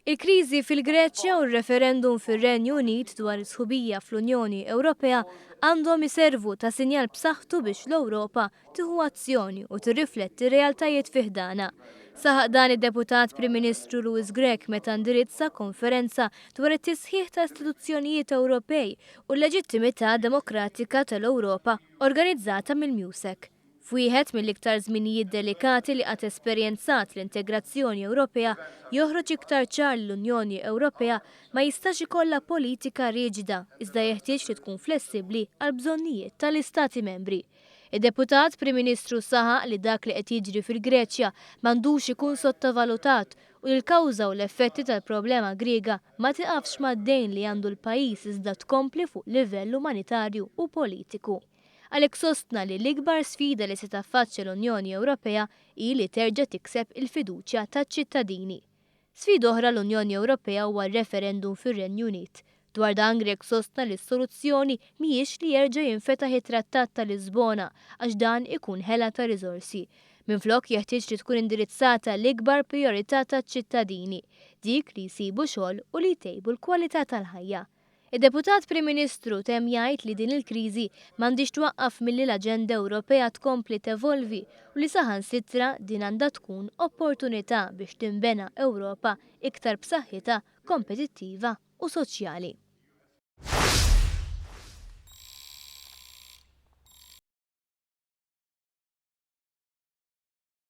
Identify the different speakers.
Speaker 1: Il-kriżi fil-Greċja u r-referendum fir-Renju Unit dwar is-sħubija fl-Unjoni Ewropea għandhom iservu ta' sinjal b'saħħtu biex l-Ewropa tieħu azzjoni u tirrifletti r-realtajiet fi ħdanha. Saħaq dan id-Deputat Prim Ministru Louis Grech meta ndirizza konferenza dwar it-tisħiħ ta' istituzzjonijiet Ewropej u l-leġittimità demokratika tal-Ewropa organizzata mill-MUSEC. F'wieħed mill-iktar żminijiet delikati li qatt esperjenzat l-integrazzjoni Ewropea, joħroġ iktar ċar li l-Unjoni Ewropea ma jistax ikollha politika riġida iżda jeħtieġ li tkun flessibbli għall-bżonnijiet tal-Istati Membri. Id-Deputat Prim Ministru saħaq li dak li qed jiġri fil-Greċja m'għandux ikun sottovalutat u li l-kawża u l-effetti tal-problema Griega ma tiqafx mad-dejn li għandu l-pajjiż iżda tkompli fuq livell umanitarju u politiku. Għalhekk sostna li l-ikbar sfida li se taffaċċja l-Unjoni Ewropea hi li terġa' tikseb il-fiduċja taċ-ċittadini. Sfida oħra l-Unjoni Ewropea huwa r-referendum fir-Renju Unit. Dwar dan Grech sostna li s-soluzzjoni mhijiex li jerġa' jinfetaħ it-Trattat ta' Lisbona għax dan ikun ħela ta' riżorsi. Minflok jeħtieġ li tkun indirizzata l-ikbar prijorità taċ-ċittadini, dik li jsibu xogħol u li jtejbu l-kwalità tal-ħajja. Id-Deputat Prim Ministru temm jgħid li din il-kriżi m'għandhiex twaqqaf milli l-aġenda Ewropea tkompli tevolvi u li saħansitra din għandha tkun opportunità biex tinbena Ewropa iktar b'saħħitha, kompetittiva u soċjali.